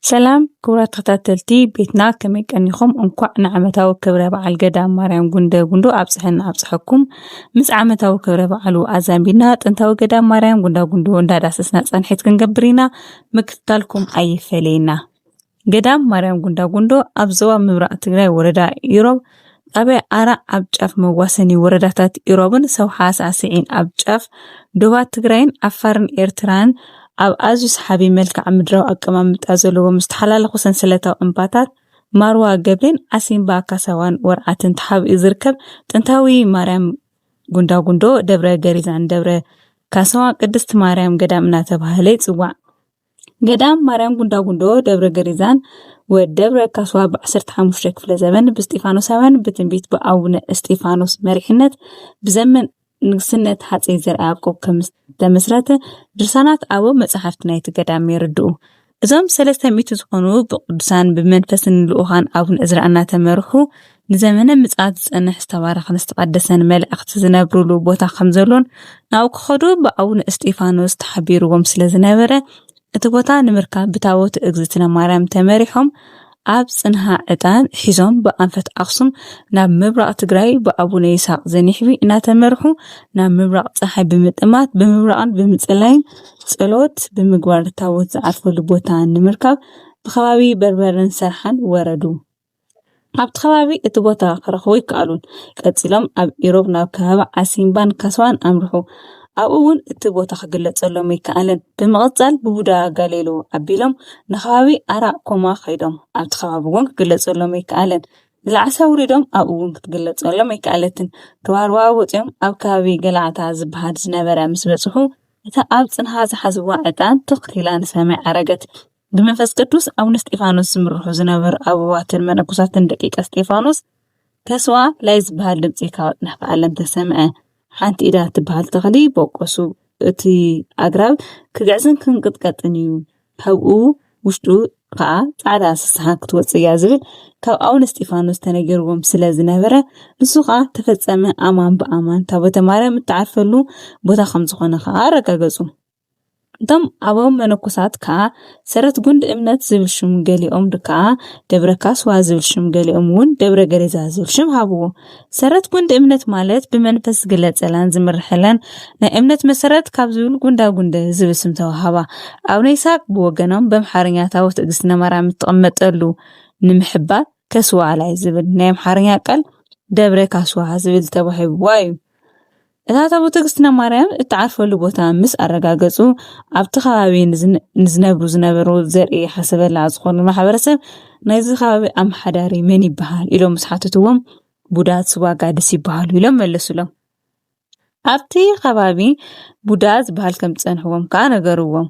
ሰላም ክቡራት ተኸታተልቲ ቤትና፣ ከመይ ቀኒኹም? እንኳዕ ንዓመታዊ ክብረ በዓል ገዳም ማርያም ጉንደ ጉንዶ ኣብጽሐና ኣብጽሐኩም። ምስ ዓመታዊ ክብረ በዓሉ ኣዛንቢና፣ ጥንታዊ ገዳም ማርያም ጉንዳ ጉንዶ እንዳዳሰስና ጸንሒት ክንገብር ኢና። ምክትታልኩም ኣይፈለየና። ገዳም ማርያም ጉንዳ ጉንዶ ኣብ ዞባ ምብራቕ ትግራይ፣ ወረዳ ኢሮብ፣ ጣብያ ኣራ፣ ኣብ ጫፍ መዋሰኒ ወረዳታት ኢሮብን ሰውሓ ሳዕስዒን፣ ኣብ ጫፍ ዶባት ትግራይን ዓፋርን ኤርትራን፣ ኣብ ኣዝዩ ሰሓቢ መልክዓ ምድራዊ ኣቀማምጣ ዘለዎም ዝተሓላለኹ ሰንሰለታዊ እምባታት ማርዋ ገብሬን ዓሲምባ ካሳዋን ወርዓትን ተሓቢኡ ዝርከብ ጥንታዊ ማርያም ጉንዳ ጉንዶ፣ ደብረ ገሪዛን ደብረ ካሳዋ ቅድስት ማርያም ገዳም እናተባህለ ይጽዋዕ። ገዳም ማርያም ጉንዳ ጉንዶ ደብረ ገሪዛን ወደብረ ካስዋ ብ ዓሰርተ ሓሙሽተ ክፍለ ዘመን ብስጢፋኖሳውያን ብትንቢት ብኣቡነ እስጢፋኖስ መሪሕነት ብዘመን ንግስነት ሃፀይ ዘርዓ ያዕቆብ ከም ዝተመስረተ ድርሳናት ኣበው መጻሕፍቲ ናይቲ ገዳም የርድኡ። እዞም ሰለስተ ሚእቲ ዝኾኑ ብቅዱሳን ብመንፈስን ልኡኻን ኣቡነ እዝራ እናተመርሑ ንዘመነ ምጽኣት ዝጸንሕ ዝተባረኸን ዝተቐደሰን መላእኽቲ ዝነብሩሉ ቦታ ከም ዘሎን ናብኡ ክኸዱ ብኣቡነ እስጢፋኖስ ተሓቢርዎም ስለ ዝነበረ እቲ ቦታ ንምርካብ ብታቦት እግዝእትነ ማርያም ተመሪሖም ኣብ ጽንሃ ዕጣን ሒዞም ብኣንፈት ኣኽሱም ናብ ምብራቕ ትግራይ ብኣቡነ ይስሐቅ ዘኒሕቢ እናተመርሑ ናብ ምብራቕ ጸሓይ ብምጥማት ብምብራቕን ብምጽላይን ጸሎት ብምግባር ታቦት ዝዓርፈሉ ቦታ ንምርካብ ብከባቢ በርበርን ሰርሓን ወረዱ። ኣብቲ ከባቢ እቲ ቦታ ክረኽቡ ኣይከኣሉን። ቀጺሎም ኣብ ኢሮብ ናብ ከባቢ ዓሲምባን ካስዋን ኣምርሑ። ኣብኡ እውን እቲ ቦታ ክግለጸሎም ኣይከኣለን። ብምቕጻል ብቡዳ ጋሌሎ ኣቢሎም ንከባቢ ኣራቅ ኮማ ከይዶም። ኣብቲ ከባቢ እውን ክግለጸሎም ኣይከኣለን። ዝለዓሳ ውሪዶም ኣብኡ እውን ክትግለጸሎም ኣይከኣለትን። ርዋርዋ ወጺኦም ኣብ ከባቢ ገላዕታ ዝበሃል ዝነበረ ምስ በጽሑ፣ እታ ኣብ ጽንሃ ዝሓዝዋ ዕጣን ትኽ ኢላ ንሰማይ ዓረገት። ብመንፈስ ቅዱስ ኣቡነ እስጢፋኖስ ዝምርሑ ዝነበሩ ኣበዋትን መነኮሳትን ደቂቀ እስጢፋኖስ፣ ከስዋ ላይ ዝበሃል ድምፂ ካብ ኣጽናፈ ዓለም ተሰምዐ። ሓንቲ ኢዳ ትበሃል ተኽሊ በቆሱ፣ እቲ ኣግራብ ክግዕዝን ክንቅጥቀጥን እዩ፣ ካብኡ ውሽጡ ከዓ ጻዕዳ ስስሓ ክትወፅእ እያ ዝብል ካብ ኣቡነ እስጢፋኖስ ተነጊርዎም ስለ ዝነበረ፣ ንሱ ከዓ ተፈጸመ። ኣማን ብኣማን ታቦተ ማርያም እትዓርፈሉ ቦታ ከም ዝኾነ ከዓ ኣረጋገጹ። እቶም ኣበው መነኮሳት ከዓ ሰረት ጉንዲ እምነት ዝብል ሽም፣ ገሊኦም ከዓ ደብረ ካስዋ ዝብል ሽም፣ ገሊኦም እውን ደብረ ገሬዛ ዝብል ሽም ሃብዎ። ሰረት ጉንዲ እምነት ማለት ብመንፈስ ዝግለጸላን ዝምርሐላን ናይ እምነት መሰረት ካብ ዝብል ጉንዳ ጉንደ ዝብል ስም ተዋሃባ። ኣቡነ ይስሐቅ ብወገኖም በምሓርኛ ታቦት እግዝእትነ ማርያም እትቕመጠሉ ንምሕባር ከስዋ ላይ ዝብል ናይ ኣምሓርኛ ቃል ደብረ ካስዋ ዝብል ተዋሂብዋ እዩ። እታ ታቦተ እግዝእትነ ማርያም እትዓርፈሉ ቦታ ምስ ኣረጋገጹ፣ ኣብቲ ከባቢ ንዝን-፣ ንዝነብሩ ዝነበሩ ዘርኢ ሓሰበላ ዝኾኑ ማሕበረሰብ፣ "ናይዚ ከባቢ ኣመሓዳሪ መን ይበሃል?" ኢሎም ምስ ሓተትዎም፣ "ቡዳ ስዋ ጋድስ ይበሃሉ" ኢሎም መለሱሎም። ኣብቲ ከባቢ ቡዳ ዝበሃል ከም ዝጸንሕዎም ከኣ ነገርዎም።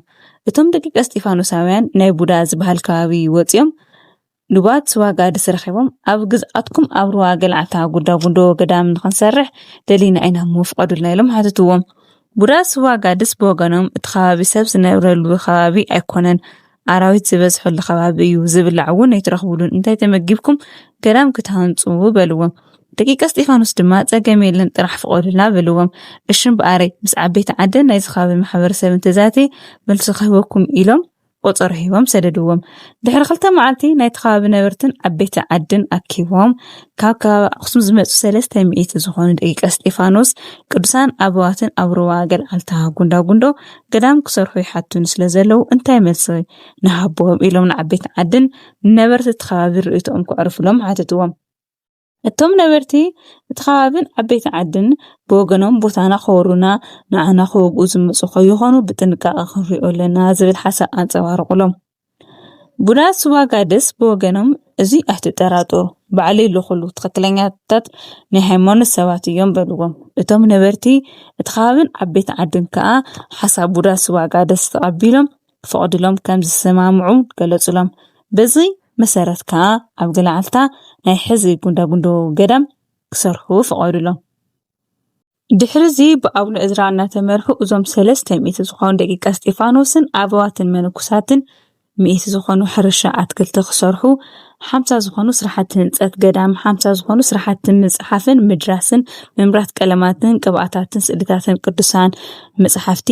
እቶም ደቂቀ እስጢፋኖሳውያን ናይ ቡዳ ዝበሃል ከባቢ ወጺኦም፣ ሉባት ስዋ ጋድስ ረኺቦም፣ "ኣብ ግዝኣትኩም ኣብ ሩባ ገልዓታ ጉዳ ጉንዶ ገዳም ንኽንሰርሕ ደሊና ኢና እሞ ፍቐዱልና" ኢሎም ሓተትዎም። ቡዳ ስዋ ጋድስ ብወገኖም፣ "እቲ ከባቢ ሰብ ዝነብረሉ ከባቢ ኣይኮነን፣ ኣራዊት ዝበዝሐሉ ከባቢ እዩ፣ ዝብላዕ እውን ኣይትረኽቡሉን፣ እንታይ ተመጊብኩም ገዳም ክትሃንጹ?" በልዎም። ደቂቀ እስጢፋኖስ ድማ፣ "ጸገም የለን፣ ጥራሕ ፍቐዱልና" በልዎም። እሺ እምበኣረይ፣ ምስ ዓበይቲ ዓድን ናይዚ ከባቢ ማሕበረሰብን ተዛትየ መልሲ ክህበኩም ኢሎም ቆጸሮ ሂቦም ሰደድዎም። ድሕሪ ክልተ መዓልቲ ናይቲ ከባቢ ነበርትን ዓበይቲ ዓድን ኣኪቦም፣ ካብ ከባቢ ኣኽሱም ዝመጹ ሰለስተ ሚእቲ ዝኾኑ ደቂቀ እስጢፋኖስ ቅዱሳን ኣበዋትን ኣብ ሩባ ገልዓልታ ጉንዳ ጉንዶ ገዳም ክሰርሑ ይሓቱን ስለ ዘለዉ እንታይ መልሲ ንሃቦም ኢሎም ንዓበይቲ ዓድን ንነበርቲ እቲ ከባቢ ርእይቶኦም ከዕርፉሎም ሓተትዎም። እቶም ነበርቲ እቲ ከባብን ዓበይቲ ዓድን ብወገኖም ቦታና ከወሩና፣ ንዓና ከወግኡ ዝመጹ ከይኾኑ ብጥንቃቐ ክንሪኦ ኣለና ዝብል ሓሳብ ኣንጸባረቑሎም። ቡዳ ስዋ ጋድስ ብወገኖም፣ "እዚ ኣይትጠራጠሩ፣ ባዕለይ ኣለኹሉ፣ ትኽክለኛታት ናይ ሃይማኖት ሰባት እዮም" በልዎም። እቶም ነበርቲ እቲ ከባብን ዓበይቲ ዓድን ከኣ ሓሳብ ቡዳ ስዋ ጋድስ ተቐቢሎም ክፈቕድሎም ከም ዝሰማምዑ ገለጹሎም። በዚ መሰረት ከኣ ኣብ ገላዓልታ ናይ ሕዚ ጉንዳጉንዶ ገዳም ክሰርሑ ፈቐዱሎም። ድሕሪ እዚ ብኣቡነ እዝራ እናተመርሑ እዞም ሰለስተ ሚእቲ ዝኾኑ ደቂቀ እስጢፋኖስን ኣበዋትን መነኮሳትን ሚእቲ ዝኾኑ ሕርሻ ኣትክልቲ ክሰርሑ፣ ሓምሳ ዝኾኑ ስራሕቲ ህንጸት ገዳም፣ ሓምሳ ዝኾኑ ስራሕቲ ምጽሓፍን ምድራስን፣ ምምራት ቀለማትን ቅብኣታትን ስእልታትን ቅዱሳን መጽሓፍቲ፣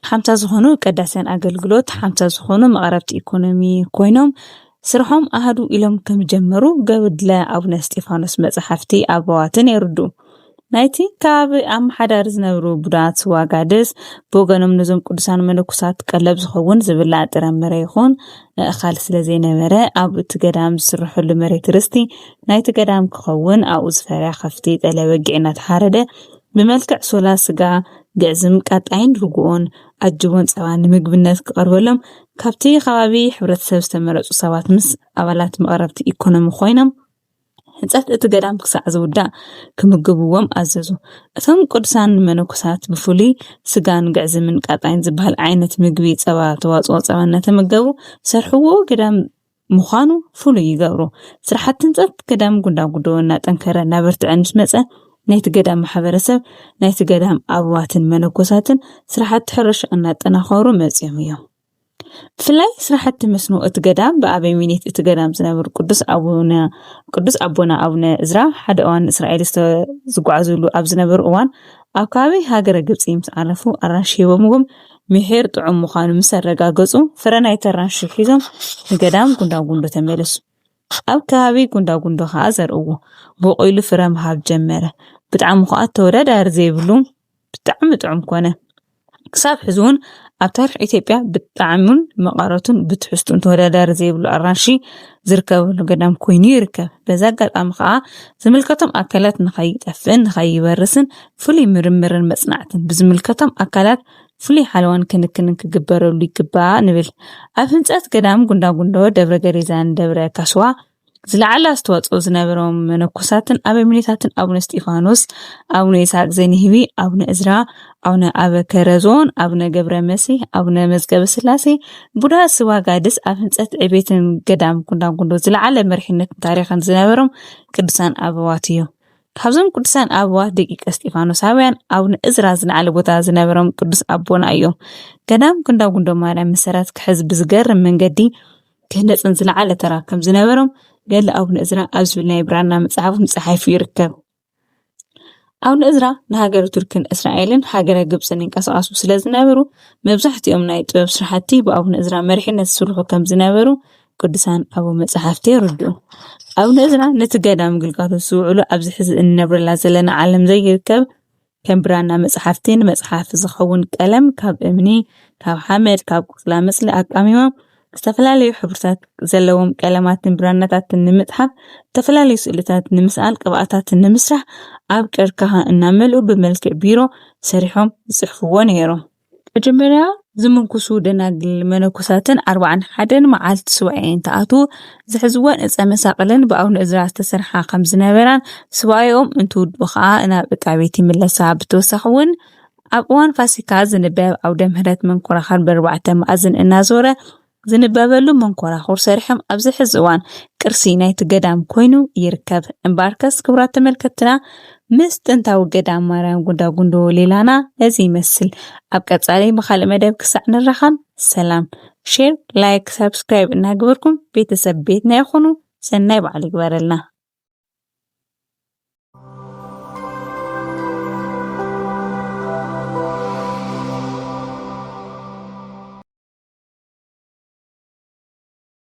ሓምሳ ዝኾኑ ቀዳስያን ኣገልግሎት፣ ሓምሳ ዝኾኑ መቐረብቲ ኢኮኖሚ ኮይኖም ስርሖም ኣሃዱ ኢሎም ከም ጀመሩ ገድለ ኣቡነ እስጢፋኖስ መጽሓፍቲ ኣበዋትን የርዱ። ናይቲ ከባቢ ኣመሓዳሪ ዝነብሩ ቡዳት ስዋጋድስ ብወገኖም ነዞም ቅዱሳን መነኮሳት ቀለብ ዝኸውን ዝብላዕ ጥረምረ ይኹን ንእኻል ስለ ዘይነበረ ኣብ እቲ ገዳም ዝስርሐሉ መሬት ርስቲ ናይቲ ገዳም ክኸውን ኣብኡ ዝፈርያ ከፍቲ ጠለ በጊዕ እናተሓረደ ብመልክዕ ሶላ ስጋ ግዕዝም ቃጣይን ርጉኦን ኣጅቦን ጸባ ንምግብነት ክቐርበሎም ካብቲ ከባቢ ሕብረተሰብ ዝተመረጹ ሰባት ምስ ኣባላት መቐረብቲ ኢኮኖሚ ኮይኖም ህንጸት እቲ ገዳም ክሳዕ ዝውዳእ ክምግብዎም ኣዘዙ። እቶም ቅዱሳን መነኮሳት ብፍሉይ ስጋን ግዕዝምን ቃጣይን ዝበሃል ዓይነት ምግቢ ጸባ ተዋጽኦ ጸባ እናተመገቡ ሰርሕዎ ገዳም ምዃኑ ፍሉይ ይገብሩ። ስራሕቲ ህንጸት ገዳም ጉንዳጉንዶ እናጠንከረ እናበርትዐ ምስ መጸ ናይቲ ገዳም ማሕበረሰብ ናይቲ ገዳም ኣበዋትን መነኮሳትን ስራሕቲ ሕርሻ እናጠናኸሩ መጺኦም እዮም። ብፍላይ ስራሕቲ መስኖ እቲ ገዳም ብኣበይ ሚኒት እቲ ገዳም ዝነበሩ ቅዱስ ኣቡነ ቅዱስ ኣቦና ኣቡነ እዝራ ሓደ እዋን እስራኤል ዝጓዓዙሉ ኣብ ዝነበሩ እዋን ኣብ ከባቢ ሃገረ ግብፂ ምስ ዓረፉ ኣራንሺ ሂቦምዎም ምሒር ጥዑም ምዃኑ ምስ ኣረጋገፁ ፍረ ናይቲ ኣራንሺ ሒዞም ንገዳም ጉንዳጉንዶ ተመለሱ። ኣብ ከባቢ ጉንዳጉንዶ ከዓ ዘርእዎ ቦቂሉ ፍረ ምሃብ ጀመረ። ብጣዕሚ ከዓ ተወዳዳሪ ዘይብሉ ብጣዕሚ ጥዑም ኮነ። ክሳብ ሕዚ እውን ኣብ ታሪኽ ኢትዮጵያ ብጣዕሙን መቐረቱን ብትሕዝቱን ተወዳዳሪ ዘይብሉ ኣራንሺ ዝርከበሉ ገዳም ኮይኑ ይርከብ። በዚ ኣጋጣሚ ከዓ ዝምልከቶም ኣካላት ንኸይጠፍእን ንኸይበርስን ፍሉይ ምርምርን መፅናዕትን ብዝምልከቶም ኣካላት ፍሉይ ሓለዋን ክንክንን ክግበረሉ ይግባእ ንብል። ኣብ ህንፀት ገዳም ጉንዳጉንዶ ደብረ ገሪዛን ደብረ ካስዋ ዝለዓለ ኣስተዋፅኦ ዝነበሮም መነኮሳትን ኣበምኔታትን ኣቡነ እስጢፋኖስ፣ ኣቡነ ይስሐቅ ዘኒህቢ፣ ኣቡነ እዝራ፣ ኣቡነ ኣበ ከረዞን፣ ኣቡነ ገብረ መሲሕ፣ ኣቡነ መዝገበ ስላሴ፣ ቡዳ ስዋጋድስ ኣብ ህንፀት ዕቤትን ገዳም ጉንዳጉንዶ ዝለዓለ መሪሕነትን ታሪኽን ዝነበሮም ቅዱሳን ኣበዋት እዮም። ካብዞም ቅዱሳን ኣበዋት ደቂቀ እስጢፋኖሳውያን ኣቡነ እዝራ ዝለዓለ ቦታ ዝነበሮም ቅዱስ ኣቦና እዮም። ገዳም ጉንዳጉንዶ ማርያም መሰረት ክሕዝ ብዝገርም መንገዲ ክህነፅን ዝለዓለ ተራ ከም ዝነበሮም ገድሊ ኣቡነ እዝራ ኣብ ዝብል ናይ ብራና መፅሓፎም ተፃሒፉ ይርከብ። ኣቡነ እዝራ ንሃገረ ቱርክን እስራኤልን ሃገረ ግብፅን ይንቀሳቐሱ ስለ ዝነበሩ መብዛሕትኦም ናይ ጥበብ ስራሕቲ ብኣቡነ እዝራ መሪሕነት ዝስርሑ ከም ዝነበሩ ቅዱሳን ኣበው መፅሓፍቲ የርድኡ። ኣቡነ እዝራ ነቲ ገዳም ግልጋሎት ዝውዕሉ ኣብዚ ሕዚ እንነብረላ ዘለና ዓለም ዘይርከብ ከም ብራና መፅሓፍቲ ንመፅሓፊ ዝኸውን ቀለም ካብ እምኒ፣ ካብ ሓመድ፣ ካብ ቆፅላ መፅሊ ኣቃሚሞም ዝተፈላለዩ ሕብርታት ዘለዎም ቀለማትን ብራናታትን ንምፅሓፍ ዝተፈላለዩ ስእልታት ንምስኣል ቅብኣታትን ንምስራሕ ኣብ ቀርከሃ እናመልኡ ብመልክዕ ቢሮ ሰሪሖም ዝፅሕፍዎ ነይሮም። መጀመርያ ዝምንኩሱ ደናግል መነኮሳትን ኣርባዓን ሓደን መዓልቲ ሱባኤ እንትኣትዉ ዝሕዝወን እፀ መሳቕልን ብኣቡነ እዝራ ዝተሰርሓ ከም ዝነበራን ሱባኤኦም እንትውድኡ ከዓ ናብ ዕቃ ቤት ይምለሳ። ብተወሳኺ እውን ኣብ እዋን ፋሲካ ዝንበብ ኣውደ ምህረት መንኮራኹር ብኣርባዕተ መኣዝን እናዞረ ዝንበበሉ መንኮራኹር ሰሪሖም ኣብዚ ሕዚ እዋን ቅርሲ ናይቲ ገዳም ኮይኑ ይርከብ። እምበኣርከስ ክቡራት ተመልከትና ምስ ጥንታዊ ገዳም ማርያም ጉንዳጉንዶ ሌላና ነዚ ይመስል። ኣብ ቀጻሊ ብኻልእ መደብ ክሳዕ ንራኸብ ሰላም። ሼር፣ ላይክ፣ ሳብስክራይብ እናገበርኩም ቤተሰብ ቤትና ይኹኑ። ሰናይ በዓል ይግበረልና።